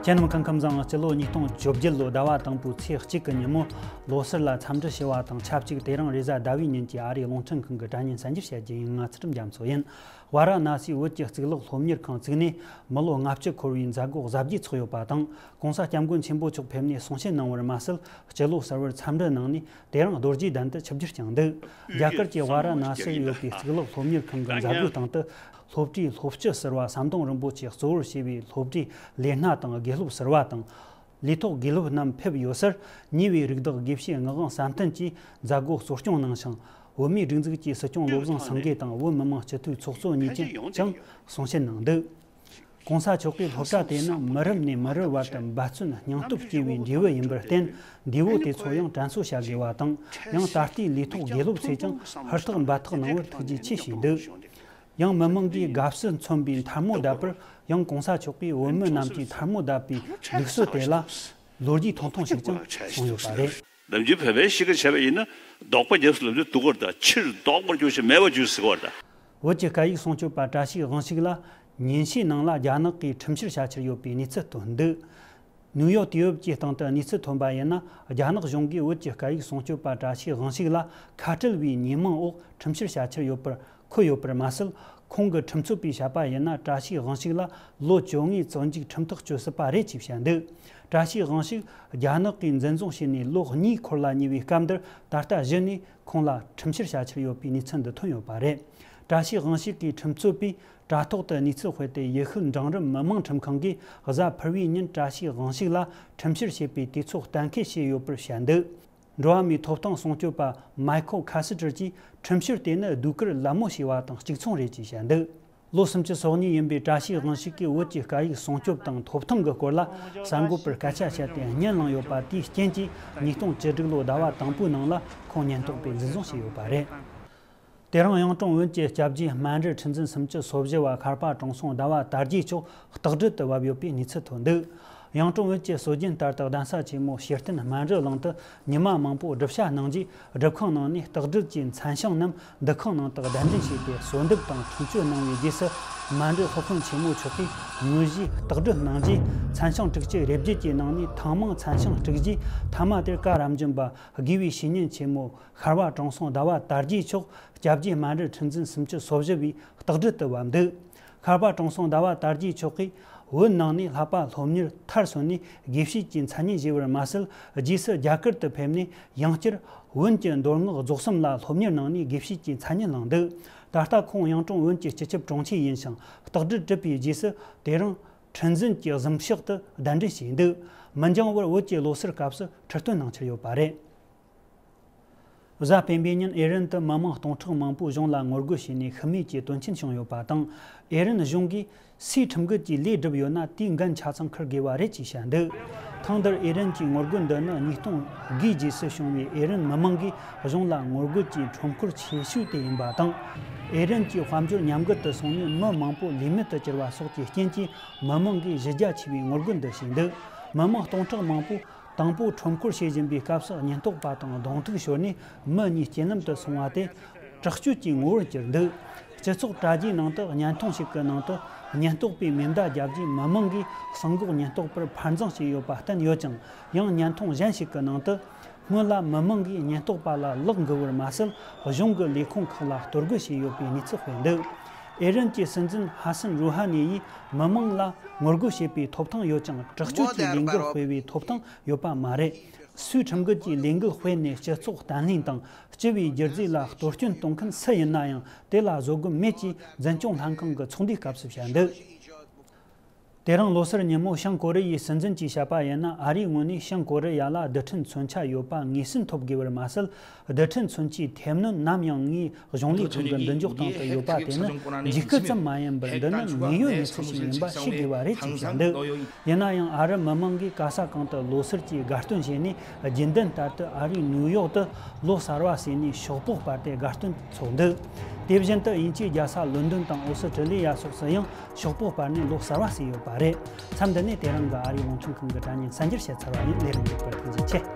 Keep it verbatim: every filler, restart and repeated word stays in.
ཁྱེད་རྣམས་སྐུ་ཁམས་བཟང་། སྤྱི་ལོ་ཉིས་སྟོང་བཅོ་བརྒྱད་ལོའི་ཟླ་བ་དང་པོའི་ཚེས་གཅིག་གི་ཉིན་མོ་ལོ་གསར་ལ་འཚམས་འདྲི་ཞུ་བ་དང་ཆབས་ཅིག་དེ་རིང་རེས་གཟའ་ཟླ་བའི་ཉིན་གྱི་ཨ་རིའི་རླུང་འཕྲིན་ཁང་གི་དྲ་བརྙན་གསར་འགྱུར་བཤད་རྒྱུ་ཡིན། ང་ཚུལ་ཁྲིམས་རྒྱ་མཚོ་ཡིན། ཝཱ་ར་ཎ་སིའི་བོད་ཀྱི་གཙུག་ལག་སློབ་གཉེར་ཁང་བཙུགས་ནས་མི་ལོ་ལྔ་བཅུ་འཁོར་བའི་མཛད་སྒོ་གཟབ་རྒྱས་ཚོགས་ཡོད་པ་དང་། ྋགོང་ས་ྋསྐྱབས་མགོན་ཆེན་པོ་མཆོག་ཕེབས་ནས་གསུང་བཤད་གནང་བར་མ་ཟད། སྤྱི་ལོ་གསར་བར་འཚམས་འདྲི་གནང་ནས་དེ་རིང་རྡོ་རྗེ་གདན་དུ་ཆིབས་བསྒྱུར་བསྐྱངས་འདུག། རྒྱ་གར་གྱི་ཝཱ་ར་ཎ་སིར་ཡོད་པའི་གཙུག་ལག་སློབ་གཉེར་ཁང་གི་མཛད་སྒོའི་སྟེང་དུ། སློབ་གྲྭའི་སློབ་སྤྱི་ཟུར་པ་ཟམ་གདོང་རིན་པོ་ཆེ་གཙོ་བོར་བྱས་པའི་སློབ་གྲྭའི་ལས་སྣ་དང་དགེ་སློབ་ཟུར་པ་དང་། ལས་ཐོག་དགེ་སློབ་རྣམས་ཕེབས་ཡོད་སར། ཉེ་བའི་རིགས་བདག་དགེ་བཤེས་ངག་དབང་བསམ་གཏན་གྱིས་མཛད་སྒོ་གཙོ་སྐྱོང་གནང་ཞིང་། བོད་མིའི་སྒྲིག་འཛུགས་ཀྱི་སྲིད་སྐྱོང་བློ་བཟང་སེང་གེ་དང་བོད་མི་མང་སྤྱི་འཐུས་ཚོགས་གཙོ་གཉིས་ཀྱིས་ཀྱང་གསུང་བཤད་གནང་འདུག། ྋགོང་ས་མཆོག་གིས་སློབ་གྲྭ་དེ་ནི་མི་རབས་ནས་མི་རབས་བར་དུ་འབད་བརྩོན་སྙིང་སྟོབས་སྐྱེ་བའི་འབྲས་བུ་ཡིན་པར་བརྟེན། འདས་པོ་དེ་ཚོ་ཡང་དྲན་གསོ་བྱ་དགོས་པ་དང་། ཡང་ད་ལྟའི་ལས་ཐོག་དགེ་སློབ་ཚོས་ཀྱང་ཧུར་ཐག་འབད་ཐག་གནང་བར་ཐུགས་རྗེ་ཆེ་ཞུས་འདུག། ཡང་མི་མང་གིས་དགའ་བསུ་མཚོན་པའི་ཐལ་མོ་བརྡབས་པར། ཡང་ྋགོང་ས་མཆོག་གིས་བོད་མི་རྣམས་ཀྱིས་ཐལ་མོ་བརྡབས་པའི་ལུགས་སྲོལ་དེ་ལ་ལོ་རྒྱུས་ཐུང་ཐུང་ཞིག་ཀྱང་གསུངས་ཡོད་པ་རེད། ནམ་རྒྱུན་བོད་པའི་གཤིས་ཀ་བྱས་པ་ཡིན་ན། ལྡོག་པ་རྒྱབ་སུ་ལབ་དུས་སྡུག་གོ་རེད་ད། ཕྱིར་ལྡོག་པར་གྱུར་ཞིང་མེད་པར་གྱུར་ཟེར་གོ་རེད་ད། བོད་ཀྱི་སྐད་ཡིག་སྲུང་སྐྱོབ་པ་བཀྲ་ཤིས་དབང་ཕྱུག་ལ་ཉིན་ཤས་ནང་ལ་རྒྱ་ནག་གིས་ཁྲིམས་བཤེར་བྱ་འཆར་ཡོད་པའི་གནས་ཚུལ་ཐོན་འདུག། ནིའུ་ཡོག་དུས་བབ་ཀྱི་སྟེང་དུ་གནས་ཚུལ་ཐོན་པ་ཡིན་ན། རྒྱ་ནག་གཞུང་གིས་བོད་ཀྱི་སྐད་ཡིག་སྲུང་སྐྱོབ་པ་བཀྲ་ཤིས་དབང་ཕྱུག་ལ་ཁ་བྲལ་བའི་ཉེས་མིང་འོག་ཁྲིམས་བཤེར་བྱ་འཆར་ཡོད་པར་འཁོད་ཡོད་པར་མ་ཟད། ཁོང་གི་ཁྲིམས་རྩོད་པས་བཤད་པ་ཡིན་ན། བཀྲ་ཤིས་དབང་ཕྱུག་ལ་ལོ་བཅོ་ལྔའི་བཙོན་འཇུག་ཁྲིམས་ཐག་གཅོད་སྲིད་པ་རེད་ཅེས་བཤད་འདུག། བཀྲ་ཤིས་དབང་ཕྱུག་རྒྱ་ནག་གིས་འཛིན་བཟུང་བྱས་ནས་ལོ་གཉིས་འཁོར་ལ་ཉེ་བའི་སྐབས་འདིར། ད་ལྟ་གཞི་ནས་ཁོང་ལ་ཁྲིམས་བཤེར་བྱ་འཆར་ཡོད་པའི་གནས་ཚུལ་འདི་ཐོན་ཡོད་པ་རེད། བཀྲ་ཤིས་དབང་ཕྱུག་གི་ཁྲིམས་རྩོད་པས་དྲ་ཐོག་ཏུ་གནས་ཚུལ་སྤེལ་ཏེ། ཡུལ་ཤུལ་འབྲིང་རིམ་མི་དམངས་ཁྲིམས་ཁང་གིས་གཟའ་ཕུར་བུའི་ཉིན་བཀྲ་ཤིས་དབང་ཕྱུག་ལ་ཁྲིམས་བཤེར་བྱེད་པའི་དུས་ཚོད་གཏན་འཁེལ་བྱས་ཡོད་པར་བཤད་འདུག། འགྲོ་བ་མིའི་ཐོབ་ཐང་སྲུང་སྐྱོབ་པ་མའི་ཁལ་ཁ་སི་ཏྲར་གྱིས། ཁྲིམས་བཤེར་དེ་ནི་ཟློས་གར་ལད་མོ་བྱས་པ་དང་གཅིག་མཚུངས་རེད་ཅེས་བཤད་འདུག། ལོ་སུམ་ཅུ་སོ་གཉིས་ཡིན་པའི་བཀྲ་ཤིས་དབང་ཕྱུག་གིས་བོད་ཀྱི་སྐད་ཡིག་སྲུང་སྐྱོབ་དང་ཐོབ་ཐང་གི་སྐོར་ལ་གསར་འགོད་པར་སྐད་ཆ་བཤད་དེ་བརྙན་བླངས་ཡོད་པ་དེའི་རྐྱེན་གྱིས། ཉིས་སྟོང་བཅུ་དྲུག་ལོའི་ཟླ་བ་དང་པོའི་ནང་ལ་ཁོང་ཉེན་རྟོག་པས་འཛིན་བཟུང་བྱས་ཡོད་པ་རེད། དེ་རིང་གཡུང་དྲུང་བོན་གྱི་སྐྱབས་རྗེ་སྨན་རི་ཁྲི་འཛིན་སུམ་ཅུ་སོ་བཞི་བ་ཤར་པ་དྲང་སྲོང་ཟླ་བ་དར་རྒྱས་མཆོག་རྟ་སྦྲུལ་དུ་བབས་ཡོད་པའི་གནས་ཚུལ་ཐོན་འདུག། གཡུང་དྲུང་བོན་གྱི་སྲོལ་རྒྱུན་ལྟར་དུ་གདན་ས་ཆེན་མོ་ཞེ་བརྟན་སྨན་རི་གླིང་དུ་ཉི་མ་མང་པོ་སྒྲུབ་བྱ་གནང་རྗེས། སྒྲུབ་ཁང་ནང་ནས་རྟ་སྦྲུལ་གྱི་མཚན་བྱང་རྣམས་འདུ་ཁང་ནང་དུ་གདན་འདྲེན་བྱས་ཏེ་གསོལ་འདེབས་དང་འཕྲིན་བཅོལ་གནང་བའི་རྗེས་སུ། སྨན་རི་སློབ་དཔོན་ཆེན་མོ་མཆོག་གིས་དངོས་གཞིའི་རྟ་སྦྲུལ་གནང་རྗེས། མཚན་བྱང་དྲུག་ཅུ་རེ་བརྒྱད་ཀྱི་ནང་ནས་ཐེངས་མང་མཚན་བྱང་དྲུག་རྗེས། ཐ་མ་དེར་བཀའ་རབ་འབྱམས་པ་དགེ་བའི་བཤེས་གཉེན་ཆེན་མོ་ཤར་པ་དྲང་སྲོང་ཟླ་བ་དར་རྒྱས་མཆོག་སྐྱབས་རྗེ་སྨན་རི་ཁྲི་འཛིན་སུམ་ཅུ་སོ་བཞི་བའི་རྟ་སྦྲུལ་དུ་བབས་འདུག། ཤར་པ་དྲང་སྲོང་ཟླ་བ་དར་རྒྱས་མཆོག་གིས་བོད་ནང་ནས་བསླབ་པ་སློབ་གཉེར་མཐར་སོན་ནས་དགེ་བཤེས་ཀྱི་མཚན་སྙན་བཞེས་པར་མ་ཟད། རྗེས་སུ་རྒྱ་གར་དུ་ཕེབས་ནས་ཡང་བསྐྱར་བོན་གྱི་མདོ་སྔགས་རྫོགས་གསུམ་ལ་སློབ་གཉེར་གནང་ནས་དགེ་བཤེས་ཀྱི་མཚན་སྙན་བླངས་འདུག། ད་ལྟ་ཁོང་གཡུང་དྲུང་བོན་གྱི་སྤྱི་ཁྱབ་དྲུང་ཆེ་ཡིན་ཞིང་། རྟ་སྦྲུལ་གྲུབ་པའི་རྗེས་སུ་དེ་རིང་ཁྲི་འཛིན་གྱི་གཟིམ་ཤག་ཏུ་གདན་འདྲེན་བྱས་འདུག། མི་འགྱངས་བར་བོད་ཀྱི་ལོ་སར་སྐབས་སུ་ཁྲི་སྟོན་གནང་འཆར་ཡོད་པ་རེད། གཟའ་སྤེན་པའི་ཉིན་ཨེ་རན་དུ་མི་མང་སྟོང་ཕྲག་མང་པོས་གཞུང་ལ་ངོ་རྒོལ་བྱས་ནས་ཤི་རྨས་ཀྱི་དོན་རྐྱེན་བྱུང་ཡོད་པ་དང་། ཨེ་རན་གཞུང་གིས་སུའི་ཁྲིམས་འགལ་གྱི་ལས་བསྒྲུབས་ཡོད་ན། དེའི་འགན་ཆ་ཚང་འཁུར་དགོས་པ་རེད་ཅེས་བཤད་འདུག། ཐེངས་འདིར་ཨེ་རན་གྱི་ངོ་རྒོལ་འདི་ནི་ཉིས་སྟོང་དགུའི་རྗེས་སུ་བྱུང་བའི་ཨེ་རན་མི་མང་གིས་གཞུང་ལ་ངོ་རྒོལ་གྱི་ཁྲོམ་སྐོར་ཆེ་ཤོས་དེ་ཡིན་པ་དང་། ཨེ་རན་གྱི་དཔལ་འབྱོར་ཉམས་རྒུད་དུ་སོང་ནས་མི་མང་པོ་ལུས་མེད་དུ་གྱུར་བ་སོགས་ཀྱི་རྐྱེན་གྱིས། མི་མང་གིས་གཞི་རྒྱ་ཆེ་བའི་ངོ་རྒོལ་འདི་བྱས་འདུག། མི་མང་སྟོང་ཕྲག་མང་པོས། དང་པོ་ཁྲོམ་སྐོར་བྱེད་བཞིན་པའི་སྐབས་སུ་ཉེན་རྟོག་པ་དང་གདོང་ཐུག་ཤོར་ནས་མི་གཉིས་རྐྱེན་ལམ་དུ་སོང་བ་དེ་དྲག་སྤྱོད་ཀྱི་ངོ་བོར་གྱུར་འདུག། སྤྱི་ཚོགས་དྲ་རྒྱའི་ནང་དུ་བརྙན་ཐུང་ཞིག་གི་ནང་དུ་ཉེན་རྟོག་པས་མེ་མདའ་བརྒྱབ་རྗེས་མི་མང་གིས་སྲང་འགོག་ཉེན་རྟོག་པར་ཕར་འཛིང་བྱས་ཡོད་པ་བསྟན་ཡོད་ཅིང་། ཡང་བརྙན་ཐུང་གཞན་ཞིག་གི་ནང་དུ་སྔོན་ལ་མི་མང་གིས་ཉེན་རྟོག་པ་ལ་ལག་འགུལ་བར་མ་ཟད། གཞུང་གི་ལས་ཁུངས་ཁག་ལ་གཏོར་རྒོལ་བྱས་ཡོད་པའི་གནས་ཚུལ་སྤེལ་འདུག། ཨེ་རན་གྱི་སྲིད་འཛིན་ཧ་སན་རུ་ཧ་ནི་ཡིས་མི་མང་ལ་ངོ་རྒོལ་བྱེད་པའི་ཐོབ་ཐང་ཡོད་ཅིང་། དྲག་སྤྱོད་ཀྱི་ལས་འགུལ་སྤེལ་བའི་ཐོབ་ཐང་ཡོད་པ་མ་རེད། སུའི་ཁྲིམས་འགལ་གྱི་ལས་འགུལ་སྤེལ་ནས་སྤྱི་ཚོགས་བརྟན་ལྷིང་དང་སྤྱི་པའི་རྒྱུ་རྫས་ལ་གཏོར་སྐྱོན་གཏོང་མཁན་སུ་ཡིན་ན་ཡང་དེ་ལ་བཟོད་སྒོམ་མེད་ཅེས་འཛིན་སྐྱོང་ལྷན་ཁང་གི་ཚོགས་འདུའི་སྐབས་སུ་བཤད་འདུག། དེ་རིང་ལོ་སར་ཉིན་མོ་བྱང་ཀོ་རི་ཡའི་སྲིད་འཛིན་གྱིས་བཤད་པ་ཡིན་ན། ཨ་རིའི་ངོས་ནས་བྱང་ཀོ་རི་ཡ་ལ་རྡུལ་ཕྲན་མཚོན་ཆ་ཡོད་པ་ངེས་ཟིན་ཐོབ་དགོས་པར་མ་ཟད། རྡུལ་ཕྲན་མཚོན་ཆའི་ཐེབས་གནོན་ནམ་ཡང་ངའི་གཞུང་ལས་ཁང་གི་མདུན་ཅོག་སྟེང་དུ་ཡོད་པ་དེ་ནི་འཇིགས་སྐུལ་ཙམ་མ་ཡིན་པར། འདི་ནི་དངོས་ཡོད་གནས་ཚུལ་ཞིག་ཡིན་པ་ཤེས་དགོས་པ་རེད་ཅེས་བཤད་འདུག། ཡིན་ན་ཡང་ཨ་རི་མི་མང་གིས་ག་ས་གང་དུ་ལོ་སར་གྱི་དགའ་སྟོན་བྱས་ནས། རྒྱུན་ལྡན་ལྟར་དུ་ཨ་རིའི་ནིའུ་ཡོག་ཏུ་ལོ་གསར་བ་ཟེར་ནས་ཤོག་སྦག་སྤར་ཏེ་དགའ་སྟོན་འཚོགས་འདུག། དེ་བཞིན་དུ་དབྱིན་ཇིའི་རྒྱལ་ས་ལོན་ཌོན་དང་ཨོ་སི་ཀྲི་ལི་ཡ་སོགས་སུ་ཡང་ཤོག་སྦག་སྤར་ནས་ལོ་གསར་བ་ཟེར་ཡོད་པ་རེད། མཚམས་འདི་ནས་དེ་རིང་གི་ཨ་རིའི་རླུང་འཕྲིན་ཁང་གི་དྲ་བརྙན་གསར་འགྱུར་བཤད་ཚར་བ་ཡིན། ལས་རིམ་རྒྱུགས་པར་ཐུགས་རྗེ་ཆེ།